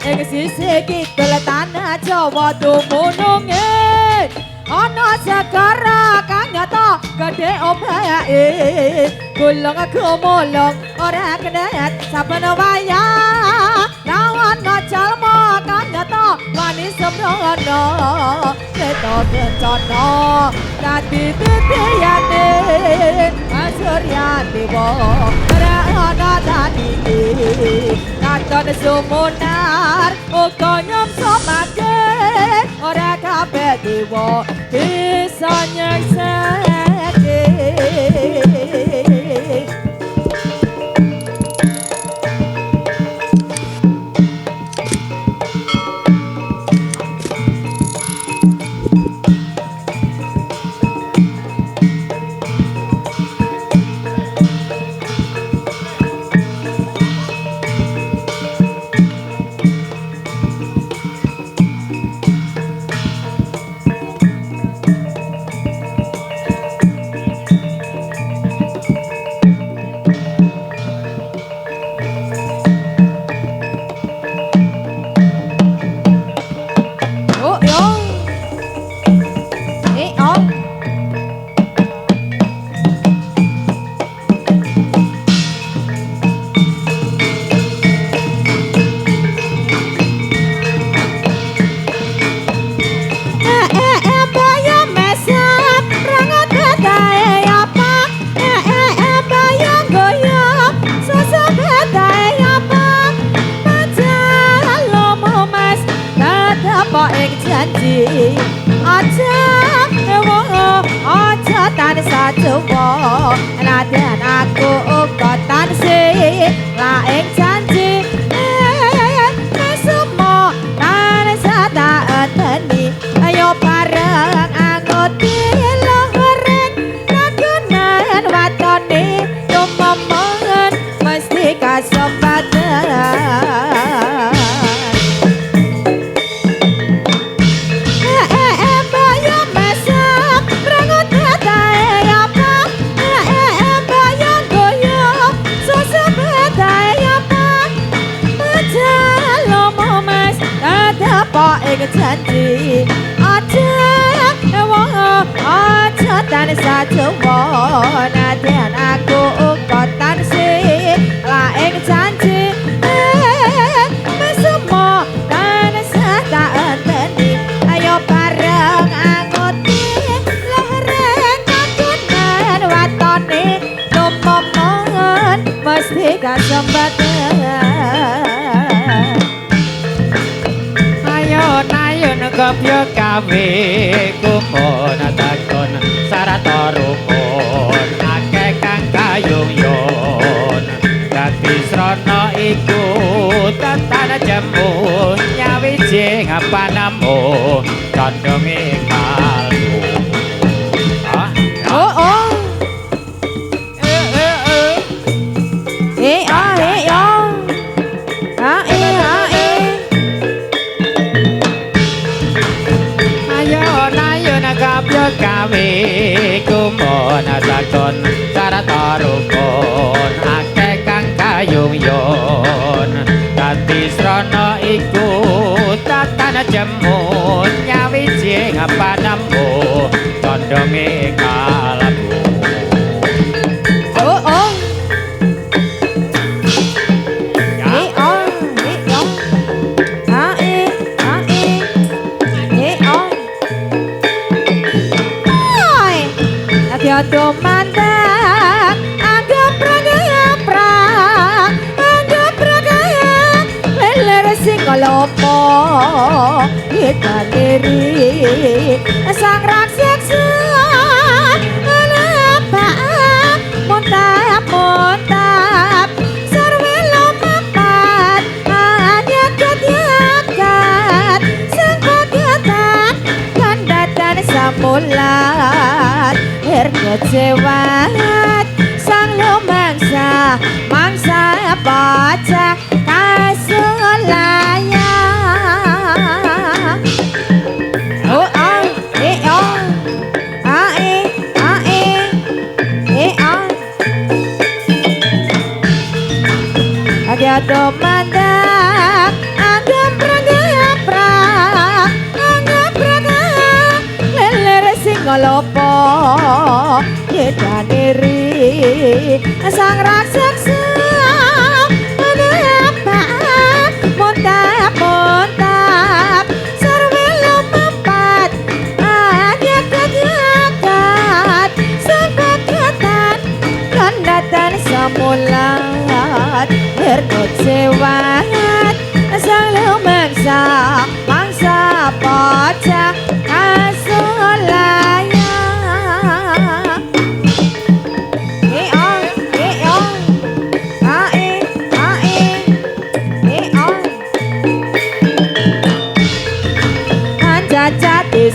Ing sisih kidul tanah Jawa dumununge ana segara kang nyata gedhe ombake gulung gumulung ora kenet saben wayah ana jalma kang nyata wani semrono keto kencana dadi titiyane Surya Dewa ora ana tandinge katon sumunar uga nyomsomake ora kabeh dewa bisa nyekseke. Nadyan aku uga tansih laing janji mesemo tansah tak enteni ayo bareng anguti luhuring kagunan watone tumemen mesti kasempatan. Ing janji aja wong aja tansah juwa nadyan aku uga tansih laing janji mesemo tansah tak enteni ayo bareng anguti luhuring kagunan watone tumemen mesti kasempatan. Ayun gobyo kawe kumon takon sarata rukun akeh kang kayung yon dadi srana iku tatan jemu nyawiji panemu condonge kalbu. Oh oh eh eh eh eh ah eh oh ah eh ah eh. Gabyo gawe kumon takon sarata rukun akeh kang kayung yon dadi srana iku tatan jemu nyawiji panemu condonge kalbu. Oh oh eh oh eh oh ah eh ah eh eh oh. Ayo mandang anggap prang leler sing lopo kita diri sang raksasa lepak montap montap sarwe lomapat nyakat nyakat sang pagetan kandatan samulat kecewat sang lumangsa mangsa bocah kasulaya. Oh oh eh oh ah eh ah eh eh oh. Agak mandang anggap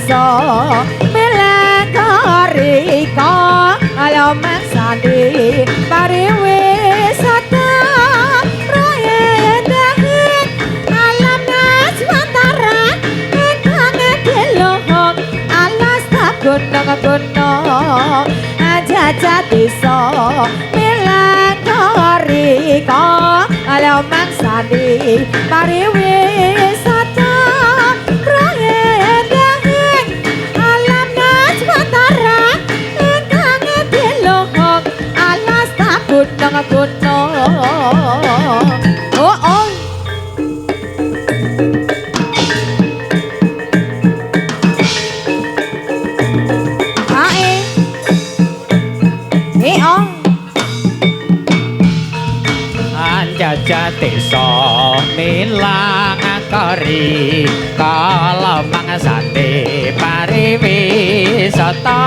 desa Melankorika ala mangsane pariwisata royendahin alam naswantara ingkang diluhung alas gunung-gunung jajah desa Melankorika ala mangsane pariwisata royendahin alam naswantara ingkang diluhung alas gunung-gunung. Oh oh. Ae. Eh oh. Anjajah desa Milangkori kala mangsane pariwisata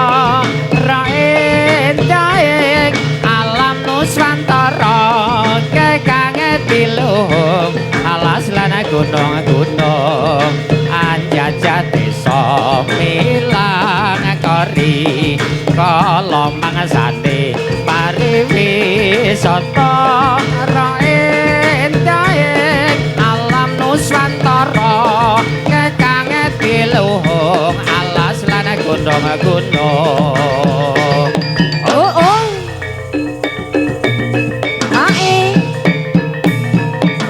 raendaing alam nuswantara kekang diluhung alas lan gunung-gunung. Anjajah desa Milangkori kala mangsane pariwisata raendaing alam nuswantara kekang diluhung alas lan gunung-gunung. Oh oh. Ae.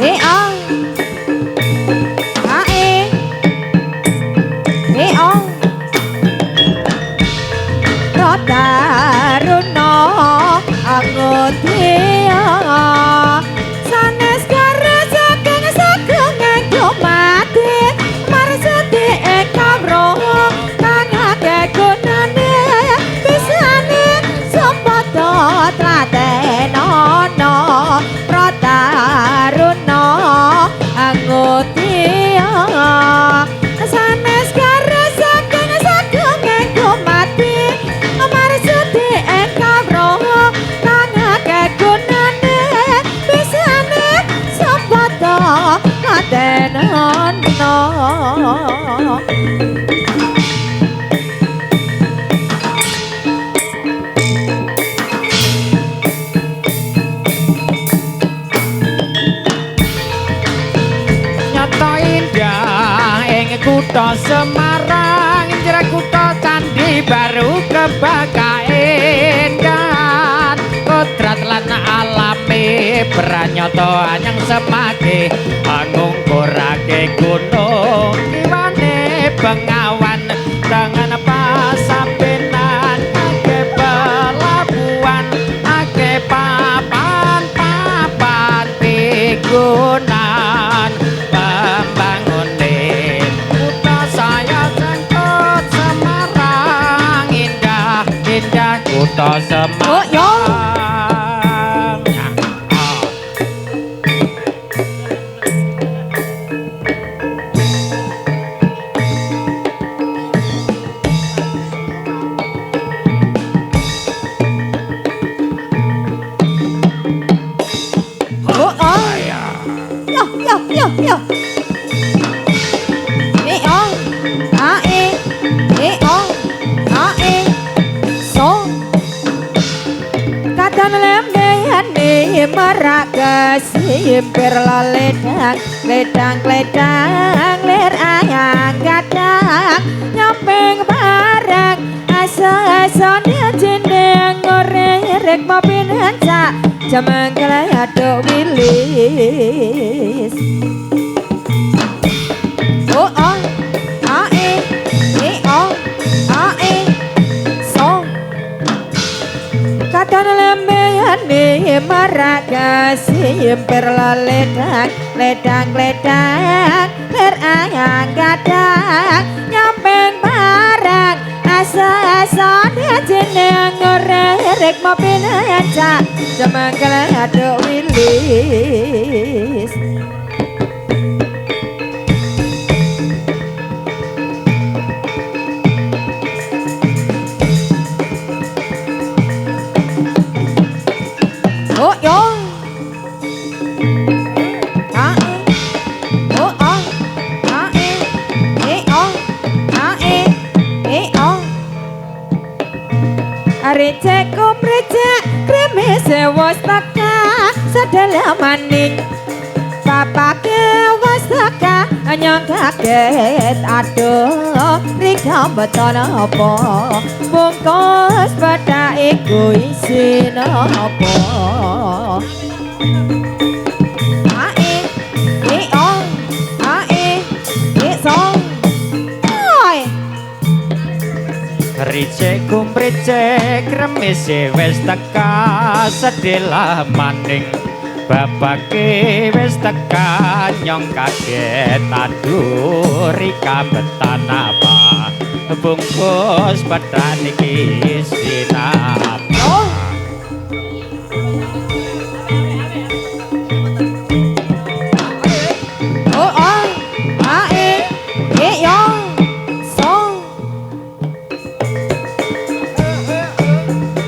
Eh oh. Ae. Eh oh. Rotaruna angodya sanes garis saking sagung dumadi marsudi kawruh kang akeh gunane bisane sumpada tlatenono Rotaruna angodya sanes garis saking sagung dumadi marsudi kawruh kang akeh gunane bisane sumpada tlatenono. Nyata indah ing kutha Semarang, jera kutha Candi Baru kebakaendahan kodrat lan alame pranyata anyang semake angungkurake gunung kiwane Bengawan dengan pasabenan ake pelabuhan ake papan-papan pigunan pembangune kutha saya jengkot Semarang indah indah kutha Semarang. Oh yo. Ya, ah. Oh oh. Yo yo yo yo. Eh oh. A e. Eh oh. A e. So. Katan lembehane merak kesimpir ledang ledang ledang ler ayang kadang nyamping barang asa-asane jeneng ngorek mapinanca jamang keladuk wilis. Oh oh. A e. E oh. A e. So. Katon lembehane merak kesimpir ledang ledang ledang ler ayang kadang nyamping barang asa-asane jeneng ngorek mapinanca jamang keladuk wilis. Oh yo. A e. Oh oh. A e. E oh. A e. Ricek kumrecek kremes wis teka sedela maning bapake wis teka nyong kaget aduh rika beton apa bungkus bathake iku isi napa a e e o a e e so. Ricek kumrecek kremese wis teka sedela maning bapake wis teka nyong kaget aduh rika betan apa bungkus bathak niki sinapa. Oh. Oh, oh. A e e yo. So.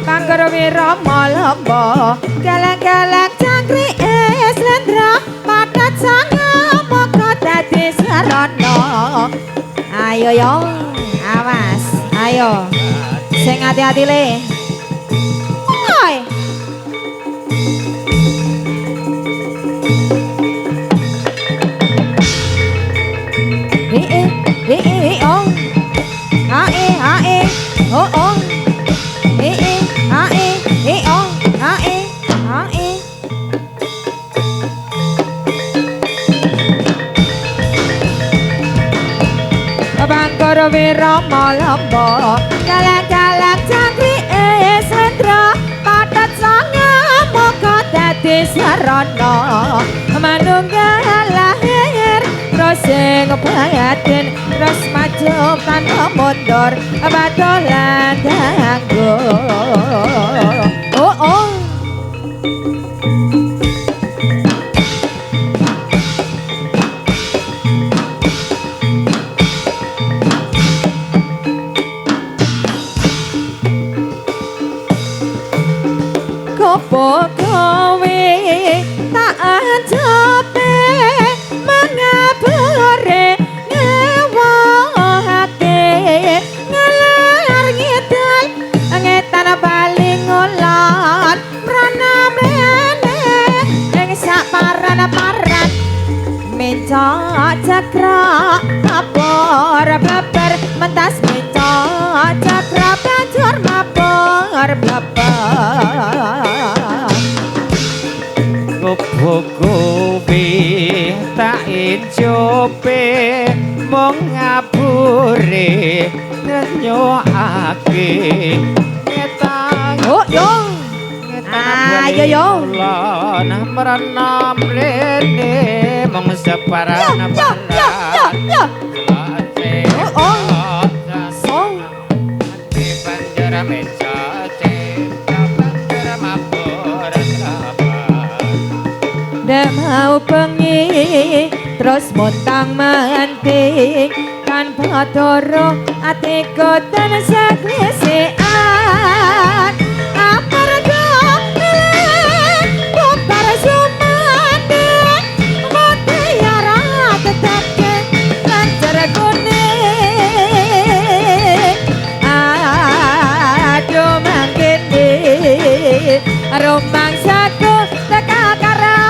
Pangkara malamba galak-galak cangkrike slendra padat sanga moko dadi sarana. Ayo yo, awas, ayo. Sing ati-ati le. Oi. E e e e o. A e a e o o. E e a e e o a e a e. Bangkara wira malamba galak-galak cangkrike slendra padat sanga moko dadi sarana manunggal lahir terus sing batin terus maju tanpa mundur badolan danggo. Oh oh. Kopo kowe tak ancepe mangabure ngewahake ngelar ngidul ngetan bali ngulon mrana mrene ing sak paran-paran mencok cakra mabur bleber mentas mencok cakra banjur mabur bleber. Kowe tak injope mung ngabure ngenyokake ngetang. Oh yo. Ayo yo. Lan mrana mrene mung separan. Yo yo yo yo. Oh oh. So. Banjur mencok banjur mabur. Ndak mau bengi terus montang manting tanpa doro atiku tansah klesikan aparga bubar sumanding mutiara teteke lancar kuning aduh mangkene rumangsaku teka karo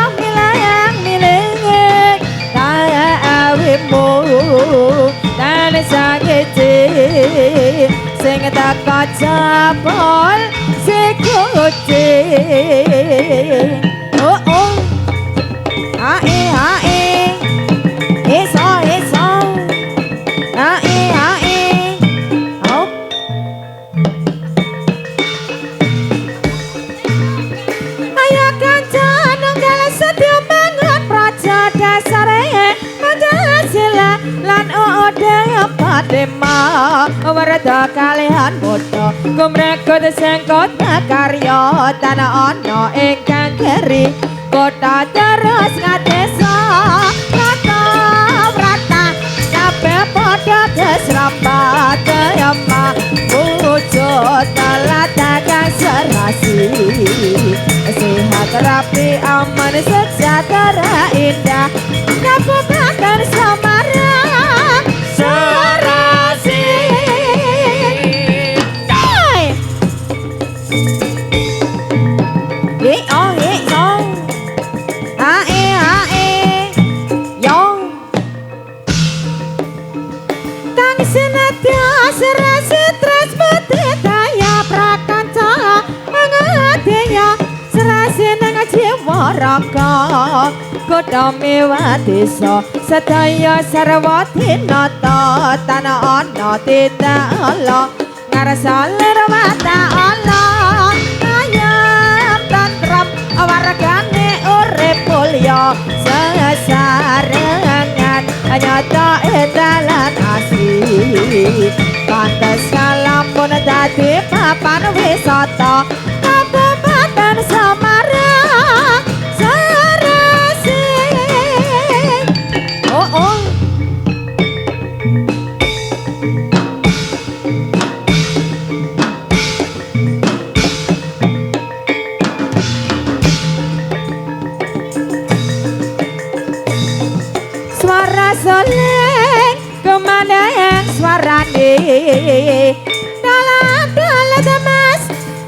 sing teko jebol sikuci. Oh oh. A e a e. Eso eso. A e a e. Oh. Ayo kanca nunggal setya mangun praja dasare Pancasila lan UUD 45 werda kalihan bodho gumregut sengkot karya tanah ana ingkang keri kota terus ngadesa rata rata kabeh padha kesrampat ema wujud teladah kang serasi sehat rapi aman sejahtera indah kabupaten Semarang serasi. Senadya serasi tres daya prakanca angadeya serasi nang jiwa raga kutha mewah desa sedaya sarwa dinata tanah ana titala ngarsa lir wa ta'ala ayem tentrem wargane urip mulya sesarengan nyata dalan asri pantes kalamun dadi papan wisata Kabupaten Semarang serasi. Oh oh. Suara soleng kemana suarane dalan-dalan mas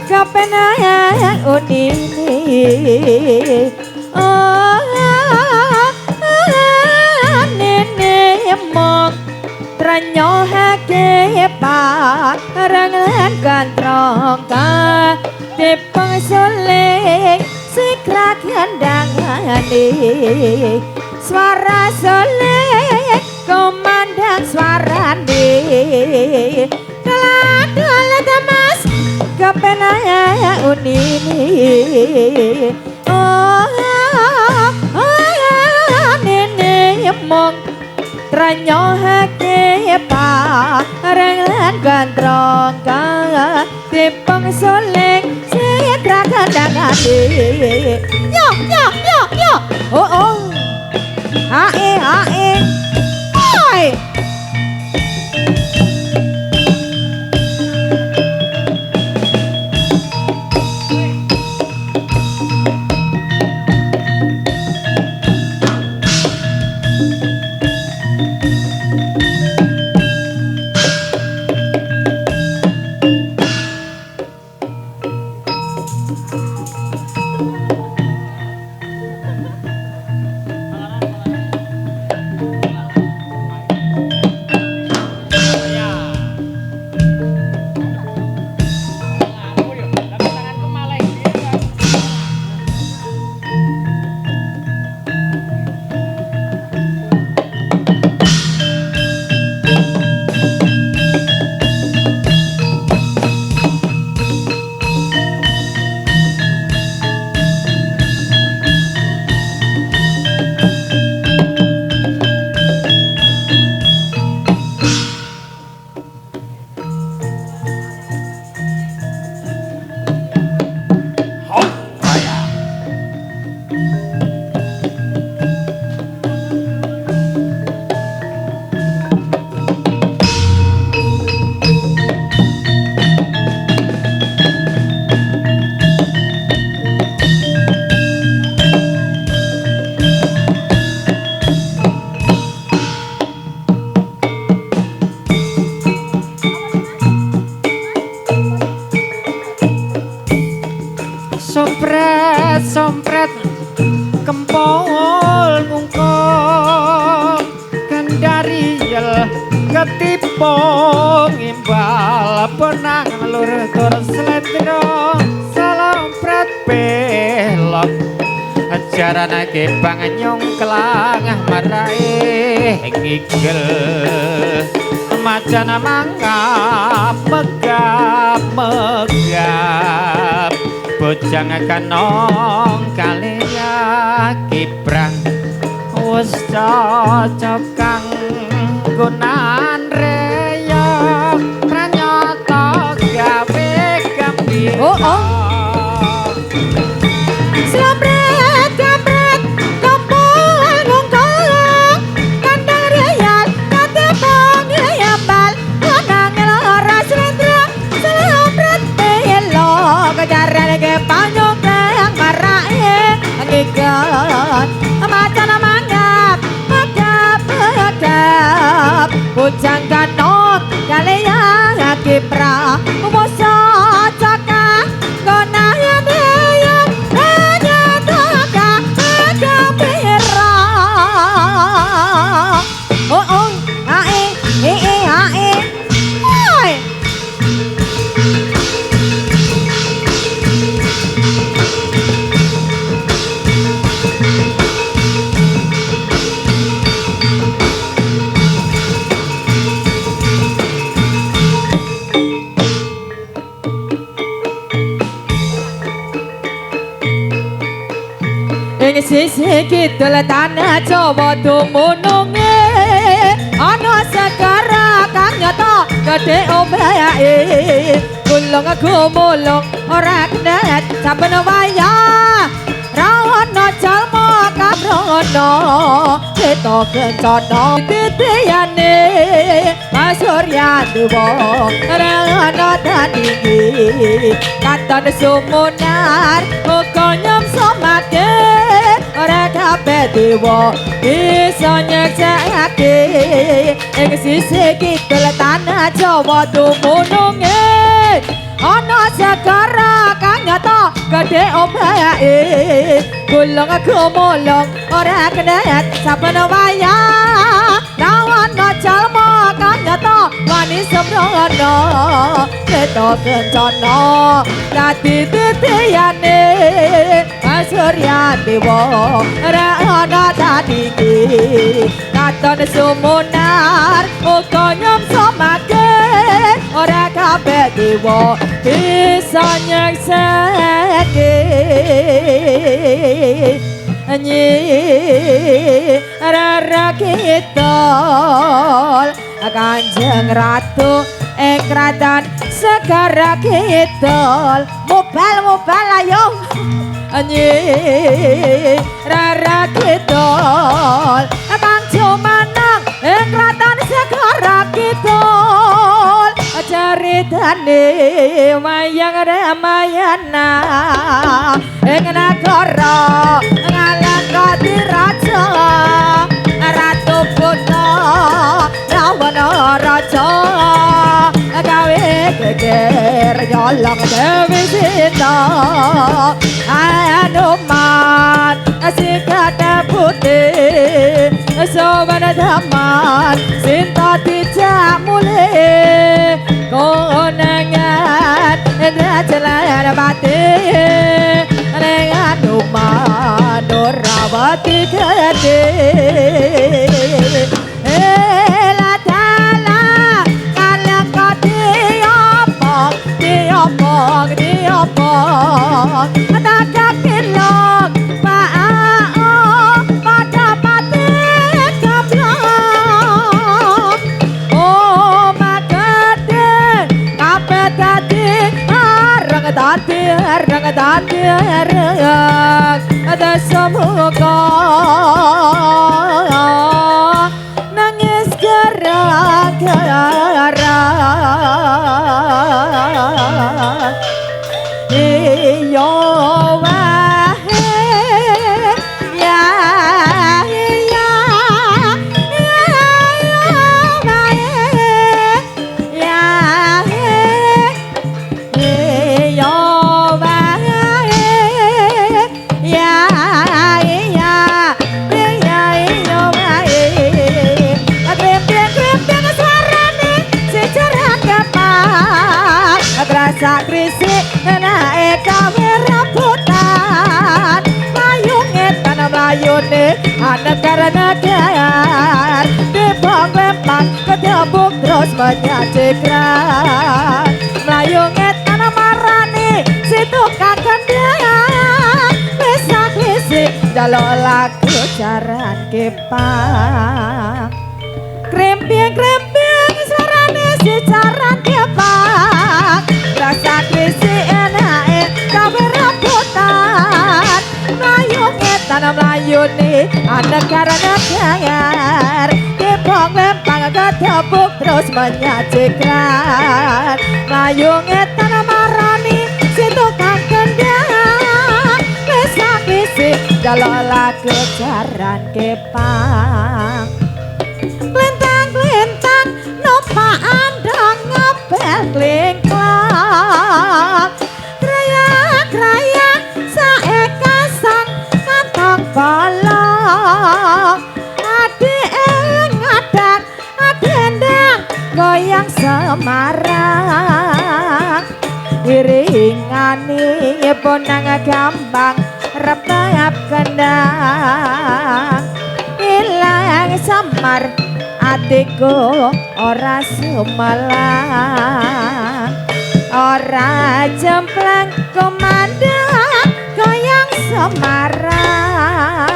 kepenang unine oh nene mong tranyohake pareng lan gantrong katepeng soleng sikrak gendangane suara soleh komandang suarane dalan-dalan mas kepenaya unine oh nene mong tranyohake pareng lan gandrong katepeng soleh sikrak gendangane yo yo yo yo oh oh ae ae oi. Sompret sompret kempol mungkong kendariel ketipu ngimbal benang lur tur slendro salompret belok jaran kebang nyongklang marae ngigel macan mangap megap megap bojang kanong kaliya kiprah wis cocok kang gunan reya pranyata gawe gembira. Oh oh. Selamat kampret kampung ngongkong kandang reyal katepang yambal nang lara slendro selamat belok jaran ke panyongklang marae ngigot macan mangap megap megap bujang kanot kaliya kiprah wasa cakah gonayan oh oh ae e e ae Sisih kidul tanah Jawa dumununge ana segara kang nyata gedhe ombake gulung gumulung ora kenet saben wayah ra ana jalma kamrono kita kencana titiyane Masurya Dewa ora ana tandingi katon sumunar uga nyamsomake ora kabeh dewa bisa nyeksekake ing sisih kidul tanah Jawa dumununge ana segara kang nyata gedhe ombake gulung gumulung ora kenet saben wayah ra ana jalma kang nyata wani semrono kita kencana dadi titiyane Masurya Dewa ora ana tandingi katon sumunar uga nyamsomake ora kabeh dewa bisa nyeksekake Nyi Rara Kidul Kanjeng Ratu ing kraton Segara Kidul mobal mobal ayo Nyi Rara Kidul kang jumeneng ing kraton Segara Kidul caritane wayang Ramayana ing nagara ngalangkati raja Ratu Buta Rawana raja gawe geger nyolong Dewi Sita Hanuman sikate putih sowan daman Sinta dijak mulih konangan Indra Jelanapati ning Hanuman ora wedi gedhe Semoga nangis gara-gara iya wae ya iya wae ya iya wae ya iya iya iya wae krempeng-krempeng suarane sejarah kepak krasa krisik nae kawe rambutan mlayu ngetan mlayune anekar-negar dibong lempang ketembung terus menyacikran mlayu ngetan marani si tukang kendang wis krisik njaluk lagu jaran kepang krempeng-krempeng suarane si jaran kepang rasa krisik enake gawe rambutan mlayu ngetan mlayune anekar-negar dibong lempang ketepuk terus menyacikran mlayu ngetan marani si tukang kendang wis krisik njaluk lagu jaran kepang klentang-klentang numpak andong ngobel klingklong kraya-kraya saekasan kantong bolong adike ngadang adendang goyang Semarang iringane bonang gambang rebab kendang ilang samar atiku ora sumelang ora jemplang komandang goyang Semarang.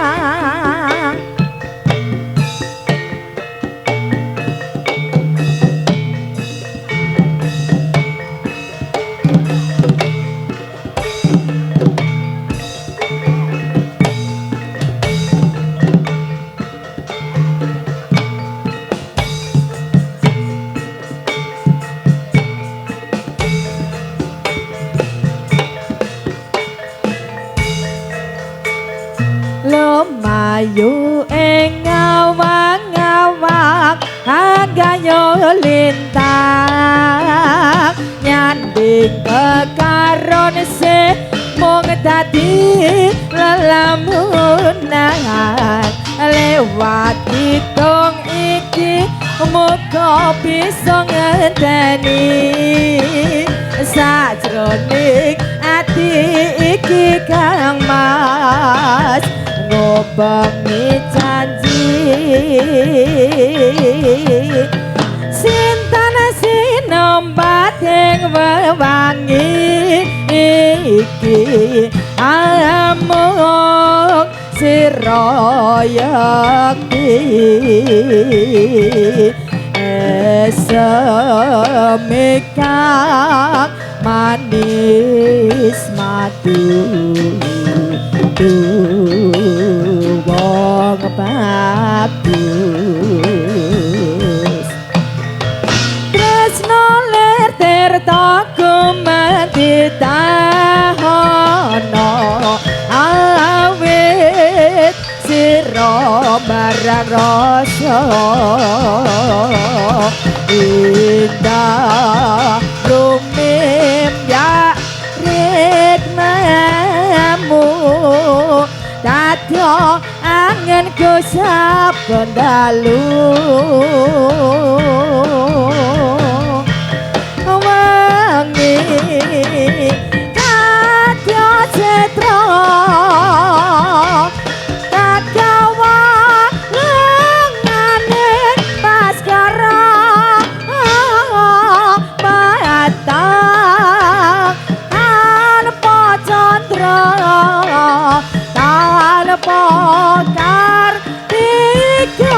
anggaya lintang nyanding kekaron se mung dadi lelamunan lewat hitung iki muga bisa ngenteni sajroning ati iki Kang Mas ngobengi janji sinten sinembat ing wewangi iki amung sira yekti eseme kang manis madu wong bagus tresno lir tirta gumanti tahono awit sira barang rasa indah lumim ya rikmamu dadya angenku saben dalu wangi kadya citra kagawa lengane baskara batang tanpa candra tanpa kartika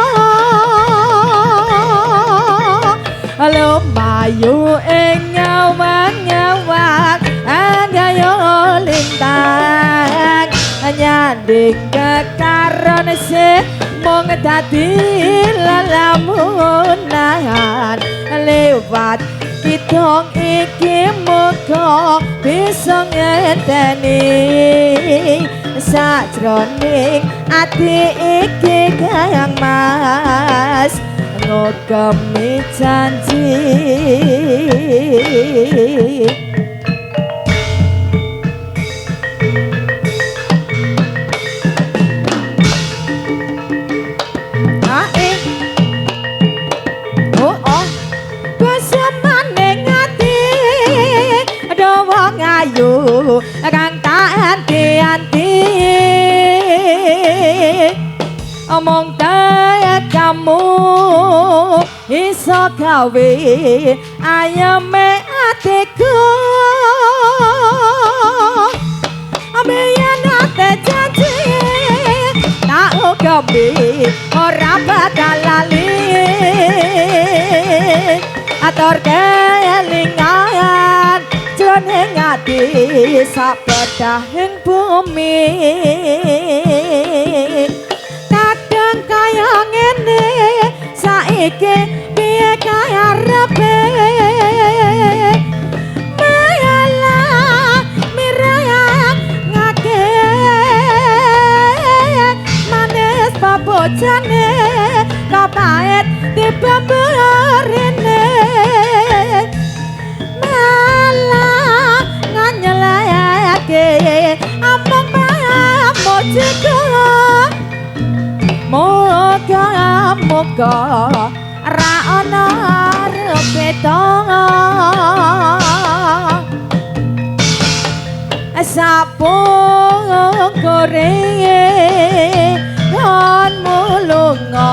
lumayu ing ngawang-ngawang anggaya lintang nyanding kekaron se mung dadi lelamunan lewat kidung iki muga bisa ngenteni sajroning ati iki Kang Mas ngugemi janji. Ae oh oh kesemane ati do wong ayu kang tak anti-anti omong kamu iso gawe ayeme atiku ameyan ate janji tak ugemi ora bakal lali atur kelingan jroning ati sabedahing bumi kadang kaya ngene saiki piye karepe malah mirengake manis bobojane kapait tiba mrene malah nganyelake amung pamojiku moga moga ra ana beda sapung gorenge kon mulunga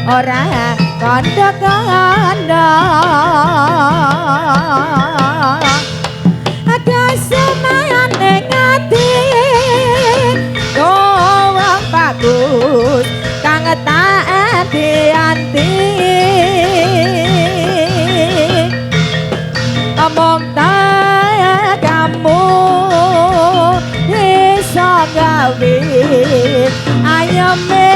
ora kandha-kandha kesemane ati wong bagus kang tak anti-anti omong tak kamu iso gawe ayeme